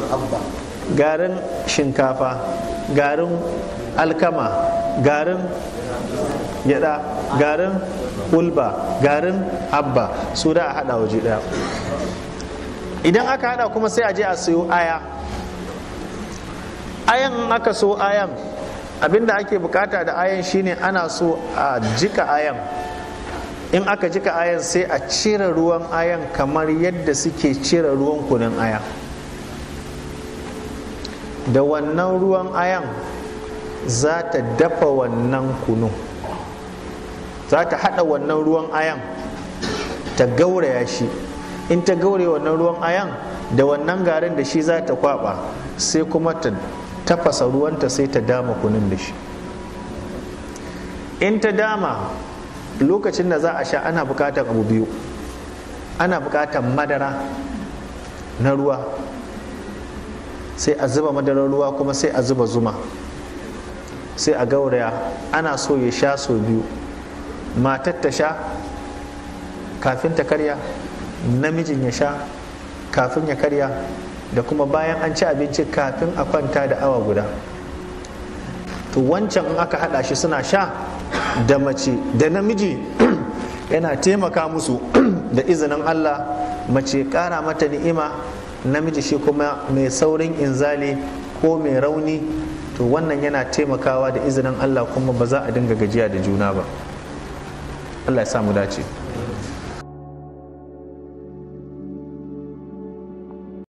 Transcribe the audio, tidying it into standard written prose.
والحبة. Garin shinkafa, garin alkama, garin gyada, garin hulba, garin habba, su da a hada waje daya. Idan aka hada kuma, sai a je a siyo aya. Ayan, in aka so ayan, abinda ake bukata da ayan shine ana so a jika ayan. In aka jika ayan, sai a cire ruwan ayan kamar yadda suke cire ruwan kunun aya. Da wannan ruwan ayan za ta dafa wannan kunu, za ta hada wannan ruwan ayan ta gauraya shi. In ta gauraya wannan ruwan ayan da wannan garin, da shi za ta kwaba, sai kuma ta tafasa ruwanta, sai ta dama kunun da shi. In ta dama, lokacin da za a sha, ana bukatar abu biyu. Ana bukatar madara na ruwa, sai a zuba madarar ruwa, kuma sai a zuba zuma, sai a gauraya. Ana so ya sha sau biyu: matar ta sha kafin ta karya, namijin ya sha kafin ya karya, da kuma bayan an ci abinci kafin a kwanta da awa guda. To wancan in aka hada shi suna sha, da mace da namiji, yana taimaka musu da izinin Allah. Mace kara mata ni'ima, namiji shi kuma mai saurin inzali ko mai rauni, to wannan yana taimakawa da izinin Allah, kuma ba za a dinga gajiya da juna ba. Allah ya samu dace.